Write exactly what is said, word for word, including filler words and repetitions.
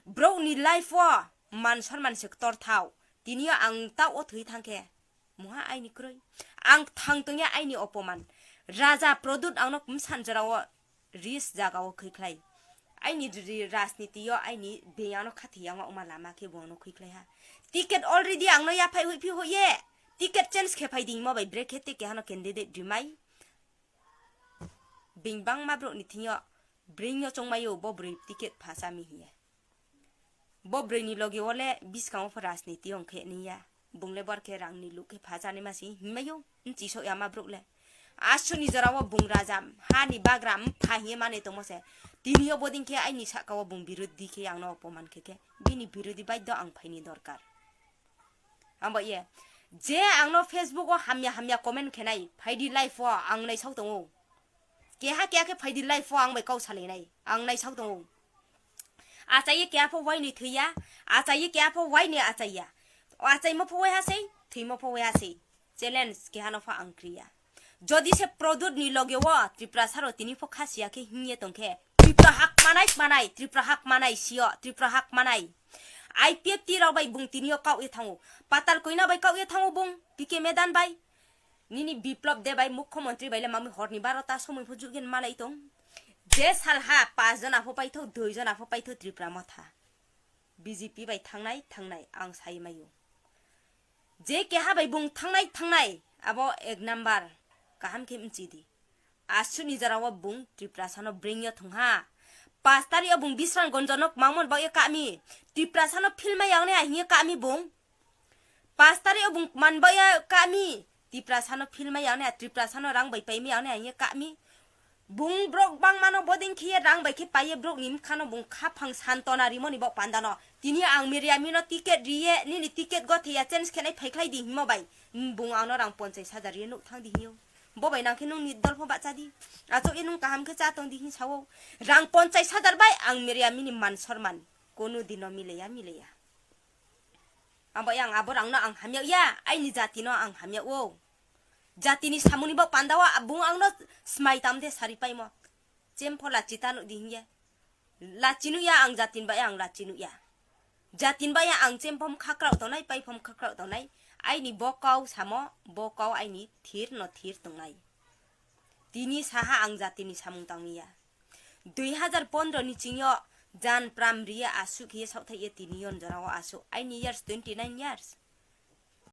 Borokni life o man sonman se ktor thao. Tini o ang ta o thwi thang khe, muha aini kwrwi. Ang thang tongya aini opoman. Raja Pradyut angno kumsan jora o ris jaga o khwi khlai. Aini ri-, rajniti o aini beng ano khathi yang o ma lama khe bo ano khwi khlai ha. Ticket already angno yaphai hoi phi hoi ye. Ticket change khe phai ding mo bai brekhe te kehano candidate rimai. Beng bangma borokni thing yo bring yo chongmai o bo bwrwi ticket phasa mi hiye. Bo bwrwi ni loge o le biskango pho rajniti ong khe niya. Bung le bor khe rang ni luk khe phasa ni masi hinmai o. Nchi sok ya ma borok le. Aswk ni jora o bung raja ha ni bagra mpha hiye mane tongmo se. Tini o bodin khe aini saka o bung birodhi khe ang no opoman khe khe. Bini birodhi baidho ang phaini dorkar. Ang bo ye. Je ang no Facebook o hamya hamya comment khe nai. Phaidi live o ang nai sok tongo. Keha keha khe phaidi live o ang bai kau salai nai. Ang nai sok tongo. Achai ye keha pho wai ni thwi ya. Achai ye keha pho wai ni achai ya. O achai mo pho wai ha sei. Thwi mo pho wai ha sei. Challenge keha no pho ang kri ya. Jodi se Pradyut ni loge o Tripura saro tini pho kha siya khe hinya tong khe. Tripura hak manai manai. Tripura hak manai sio. Tripura hak manai. I P F T rok bai bung tini o kau ye thango. Patal koina bai kau ye thango bung. P K Medan bai. Nini Biplop Deb bai mukhyamantri bai le mami hor ni barota somoi pho jugin malai tong. Je sal ha pas jona pho paitho, dui jona pho paitho Tripura motha. B J P bai thangnai, thangnai, ang sai maio. Je keha bai bung thangnai, thangnai, abo ek number kaham khe mchi di. Aswk ni jora o bung Tripura sano bring yo thung ha. Pas tari o bung Bisran Gonjo no mangmon ba ye kami. Tripura sano film yang ne ahiye kami bung. Pas tari o bung man ba ye kami. Tripura sano film yang ne, Tripura sano rang bai pai mi yang ne ahiye kami. Bung brok bangmano boding khiye rang bai khe paiye brok ni mkhano bung khaphang santona rimoni bok pandano. Tini ang Miriamino ticket riye, nini ticket gothe ya change khenai phaikhlai di himo bai. Bung ano rang ponchais hajar riye nuk thang di hiyo. Bo bai nang khe nung ni dol pho bacha di. Achuk ye nung kaham khe cha tong di hin sao. Rang ponchais hajar bai ang Miriamini man sorman. Kono dino mileya, mileya. Abo yang abo rang no ang hamya ya, aini jati no ang hamya o. Jatini samungni bo panda o bung ang no smai tam de sari paimo. Chem pho lachi ta nuk di hinya. Lachi nuk ya ang jatin bai ang lachi nuk ya. Jatin bai ang chem phom khakrao tongnai, pai phom khakrao tongnai. Aini bo kau samo, bo kau aini thir no thir tongnai. Tini saha ang jatini samung tangni ya. Dui hajar pondro ni chingyo jan pram riye asuk hiye saothai ye tini yon jora o asuk. Aini years twenty nine years.